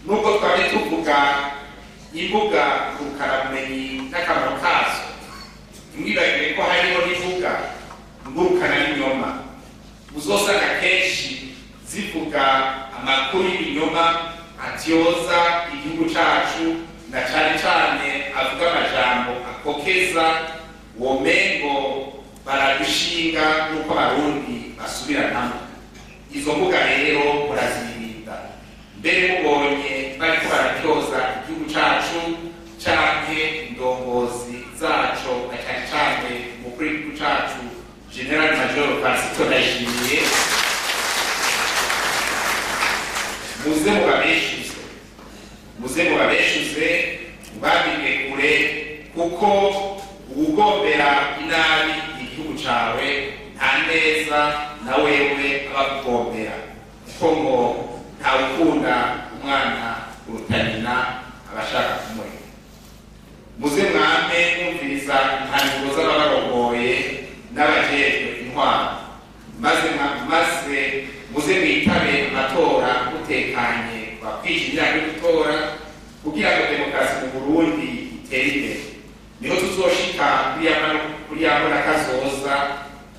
Nubwo twari tuvuga imbuga ngurukanabumenyi n'akamaro kazo, ntimwibagire ko hariho n'imbuga ngurukanabinyoma uzosanga kenshi zivuga amakuru y'ibinyoma atyoza igihugu cacu, na cane cane avuga amajambo akokeza womengo baragushinga nuko Abarundi basubiranamo. Izo mbuga rero murazirinda, mbere mubonye bariko baratyoza igihugu cacu canke indongozi zaco, na cane cane umukuru w'igihugu cacu General Major Evariste Ndayishimiye, muze mubabeshuze, muze mubabeshuze, mubabike kure, kuko uwugombera inabi igihugu cawe nta neza na wewe abakugombera, kuko ngo ntawukunda umwana kuruta nyina abashaka kumureka. Muze mwame mwumviriza impanuro z'ababarongoye n'abajejwe intwaro, maze muze mwitabe amatora mutekanye, bakwije imyaka yo gutora, kugira ngo demokarasi mu Burundi itere imbere. Niho tuzoshika kuri ya mbona kazoza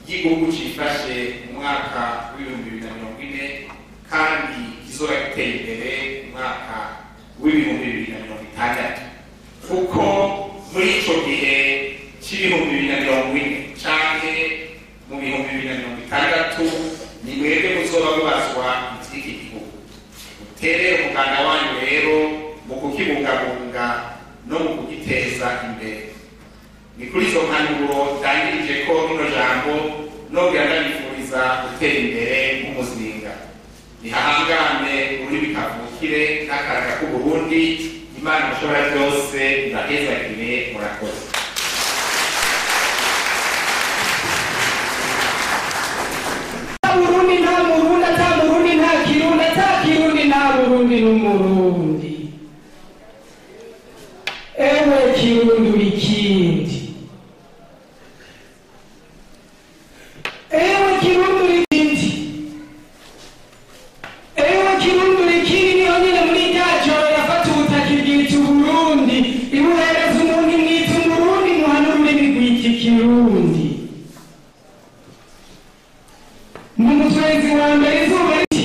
y'igihugu cifashe mu mwaka w'2040, kandi kizoba giteye imbere mu mwaka w'2060, kuko muri ico gihe c'2040 canke mu 2060 ni mwebwe muzoba mubazwa ivy'iki gihugu. Muterere umuganda wanyu rero mu kukibungabunga no mu kugiteza imbere. Ni kuri izo mpanuro ndangirije ko rino jambo, nongera ndabifuriza gutera imbere nk'umuzinga. Nihahangane ururimi kavukire n'akaraga k'Uburundi. Imana mushobora byose ibahezagire. Murakoze. Burundi nta Murundi, ata Murundi nta Kirundi, ata Kirundi nta Burundi n'Umurundi. Ewe Kirundi uri ikindi, ewe Kirundi uri ikindi, ewe Kirundi uri ikindi. Niho nyine muri rya joro yafata ubutaka ibwita Uburundi, ibuhereza umuntu imwita Umurundi, muha n'ururimi rwita Ikirundi. Mu mutwenzi wa mbere izuba riti,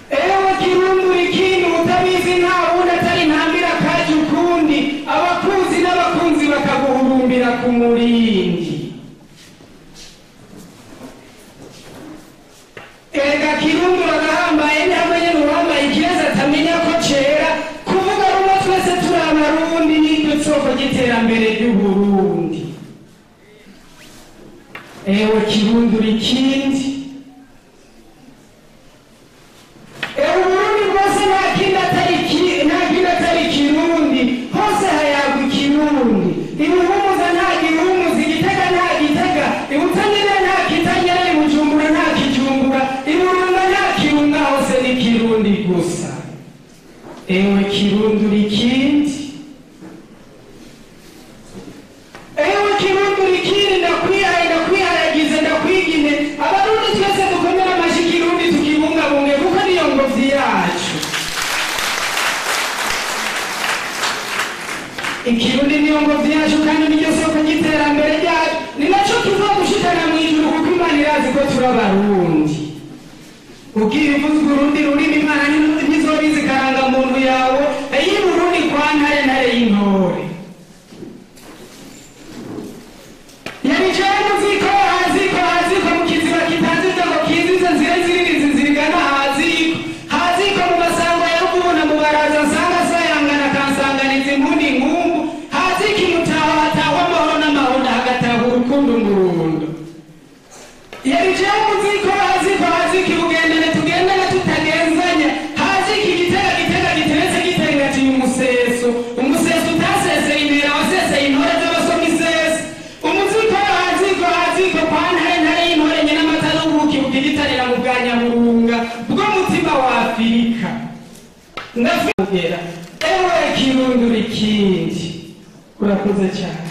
ewe Kirundi uri ikindi, utabizi nta wundi atari ntambira kaje ukundi, abakuzi n'abakunzi bakaguhurumbira ku murindi. Erega Kirundi uragahambaye, ntihamwe nyene uwambaye ikirezi atamenya ko cera. Kuvuga rumwe twese turi Abarundi niryo soko ry'iterambere ry'Uburundi. Ewe Kirundi uri ikindi, ewe Uburundi bwose nta kindi atari nta kindi atari Kirundi, hose hayagwa Ikirundi. Ibuhumuza nta gihumuza, Igitega nta Gitega, Ibutanyerera nta Kitanyerera, Ibujumbura nta Kijumbura, Iburunga nta Kirunga, hose ni Kirundi gusa. Ewe Kirundi uri ikindi, ewe Kirundi uri ikindi, ndakwihaye, ndakwihayagize, ndakwigine. Abarundi twese dukomere amashi Kirundi tukibungabunge, kuko niyo ngobyi yacu. Ikirundi niyo ngobyi yacu, kandi niryo soko ry'iterambere ryacu, ni naco kizogushikana mw'ijuru, kuko Imana irazi ko turi Abarundi. Ugiye uvuze urundi rurimi, Imana ntizobizi ikarangamuntu yawe. Ey'i Burundi kwa Ntare, Ntare y'intore, yaricaye mu ziko haziko haziko mu kiziba kitazi ngo kizize nzire ziririzi zirigana haziko haziko mu masango ya ruvuna mu baraza nsanga sayangana kansanganiza impundi inkumbu haziko imutaho hatahwa amahoro n'amahonda, hagataha urukundo umurundo. Yaricaye mu ziko haziko haziko ibugendane tugendane tutagenzanya haziko igitega gitega giteretse gitengatiye umuseso, umuseso utaseseye imbere waseseye intore z'abasoma isese. Umuziko haziko haziko kwa Ntare, Ntare y'intore, nyina amata n'ubuki bukigitarira mu bwa Nyaburunga bw'umutima wa Afurika. Ndafigera ewe Kirundi uri ikindi. Urakoze cyane.